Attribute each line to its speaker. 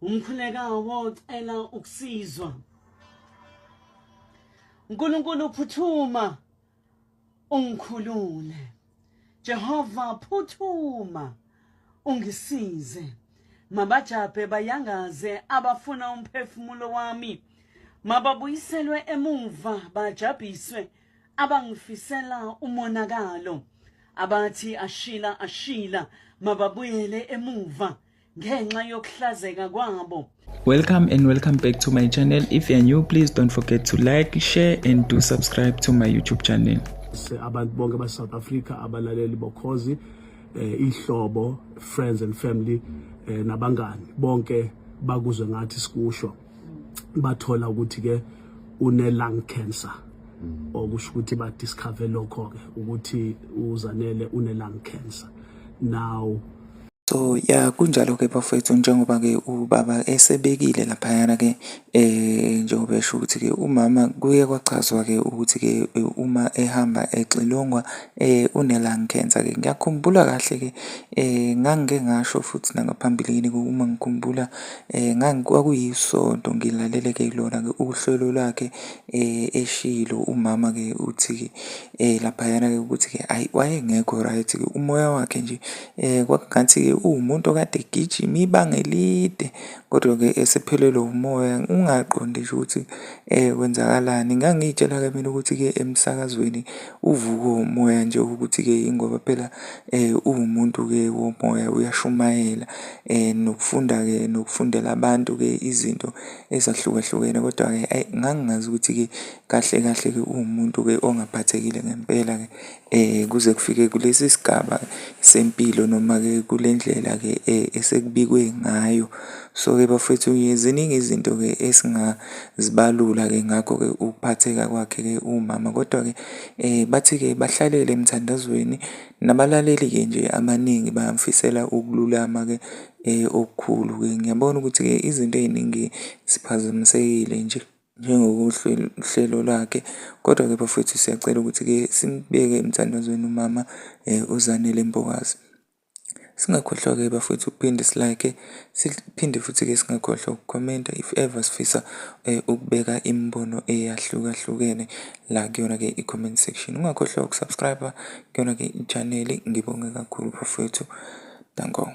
Speaker 1: Umkhulekawo cela ukusizwa. uNkulunkulu phuthuma ungikhulule. Jehova phuthuma ungisize. Mabajabhe bayangaze abafuna umphefumulo wami. Mababuyiselwe emuva bajabhiswe abangifisela umonakalo. Abathi ashila ashila mababuyele emuva ngenxa yokuhlazeka kwabo.
Speaker 2: Welcome and welcome back to my channel. If you are new, please don't forget to like, share and do subscribe to my YouTube channel.
Speaker 3: Abantu bonke base South Africa abalaleli bokhozi ihlobo, friends and family, nabangani bonke bakuzwe ngathi sikusho, bathola ukuthi ke une lung cancer, okusho ukuthi ba discover lokho ke ukuthi uZanele une lung cancer now.
Speaker 2: So ya, kunjalo-ke bafowethu, njengoba-ke ubaba esebekile laphayana-ke, njengoba esho ukuthi-ke umama kuye kwachazwa-ke ukuthi-ke uma ehamba exilongwa une-lung cancer-ke. Ngiyakhumbula kahle-ke, ngangike ngasho futhi nangaphambilini uma ngikhumbula, kwakuyisonto ngilalele-ke lona-ke uhlelo lwakhe, eshilo umama-ke uthi-ke laphayana-ke ukuthi-ke hhayi, wayengekho right-ke umoya wakhe nje, kwakungathi-ke uwumuntu okade egijima ibanga elide kodwa-ke esephelelwe umoya, ungaqondi nje ukuthi kwenzakalani. Ngangiy'tshela-ke mina ukuthi-ke emsakazweni uvukwe umoya nje, ukuthi-ke ingoba phela uwumuntu-ke womoya, uyashumayela, nokufunda-ke nokufundela abantu-ke izinto ezahlukahlukene. Kodwa-ke ayi, ngangingazi ukuthi-ke kahle kahle-ke uwumuntu-ke ongaphathekile ngempela-ke, kuze kufike kulesi sigaba sempilo noma-ke kule ndlela-ke esekubikwe ngayo. So-ke bafowethu, ziningi izinto-ke esingazibalula-ke ngakho-ke ukuphatheka kwakhe-ke umama. Kodwa-ke bathi-ke bahlalele emthandazweni, nabalaleli-ke nje abaningi bayamfisela ukululama-ke okukhulu-ke. Ngiyabona ukuthi-ke izinto ey'ningi ziphazamisekile nje njengokuhlelo lwakhe. Kodwa-ke bafowethu, siyacela ukuthi-ke simbeke emthandazweni umama uZanele Mbokazi. Singakhohlwa-ke bafowethu ukuphinde si-like, siphinde futhi-ke singakhohlwa ukukhomenta if ever sifisa ukubeka imibono eyahlukahlukene la kuyona-ke i-comment section. Ungakhohlwa uku-subscribe kuyona-ke i-channel. Ngibonge kakhulu bafowethu. Danko.